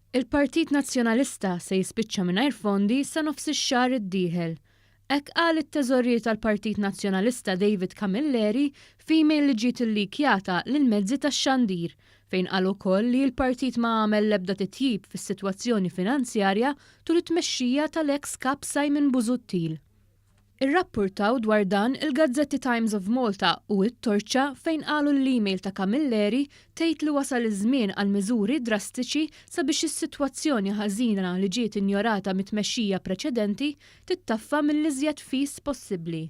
Il-Partit Nazzjonalista se jispiċċa mingħajr fondi sa nofs ix-xahar id-dieħel. Hekk qal it-Teżorier tal-Partit Nazzjonalista David Camilleri f'email li ġiet illikjata lill-mezzi tax-xandir, fejn qal ukoll li l-partit ma għamel l-ebda titjib fis-sitwazzjoni finanzjarja tul it-tmexxija tal-eks Kap Simon Busuttil. Irrappurtaw dwar dan il-gazzetti Times of Malta u It-Torċa fejn qalu li l-email ta' Camilleri tgħid li wasal iż-żmien għal miżuri drastiċi sabiex is-sitwazzjoni ħażina li ġiet injorata mit-tmexxija preċedenti tittaffa mill-iżjed fis possibbli.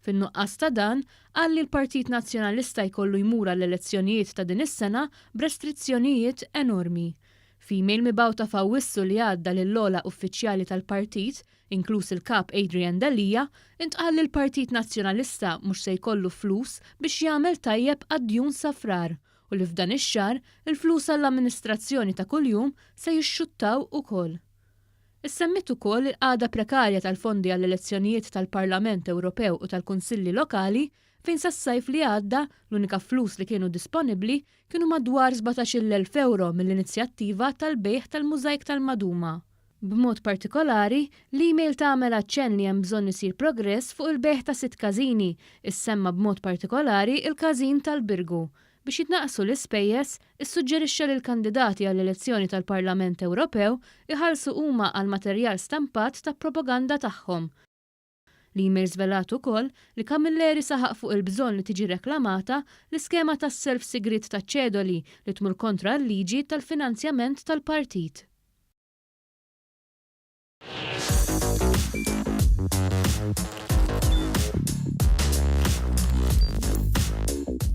Fin-nuqqas ta' dan, qal li l-Partit Nazzjonalista jkollu jmur għall-elezzjonijiet ta' din is-sena b'restrizzjonijiet enormi. F'email mibgħuta f'Awwissu li għadda lill-ogħla uffiċjali tal-partit, inkluż il-Kap Adrian Delia, intqal li l-Partit Nazzjonalista mhux se jkollu flus biex jagħmel tajjeb għad-djun sa Frar u li f'dan ix-xahar il-flus għall-amministrazzjoni ta' kuljum se jixxuttaw ukoll. Issemmiet ukoll il-qagħda prekarja tal-fondi għall-elezzjonijiet tal-Parlament Ewropew u tal-Kunsilli Lokali fejn sas-sajf li għadda l-unika flus li kienu disponibbli kienu madwar 17,000 ewro mill-inizjattiva tal-bejgħ tal-mużajk tal-maduma. B'mod partikolari, l-email tagħmel aċċenn li hemm bżonn isir progress fuq il-bejgħ ta' sitt każini, issemma b'mod partikolari l-każin tal-Birgu. Biex jitnaqqsu l-ispejjeż, issuġġerixxa li l-kandidati għall-elezzjoni tal-Parlament Ewropew iħallsu huma għall-materjal stampat ta' propaganda tagħhom. L-email żvelat ukoll li Camilleri saħaq fuq il-bżonn li tiġi reklamata l-iskema tas-self sigriet taċ-ċedoli li tmur kontra l-liġi tal-finanzjament tal-partit.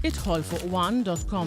Idħol fuq one dot com.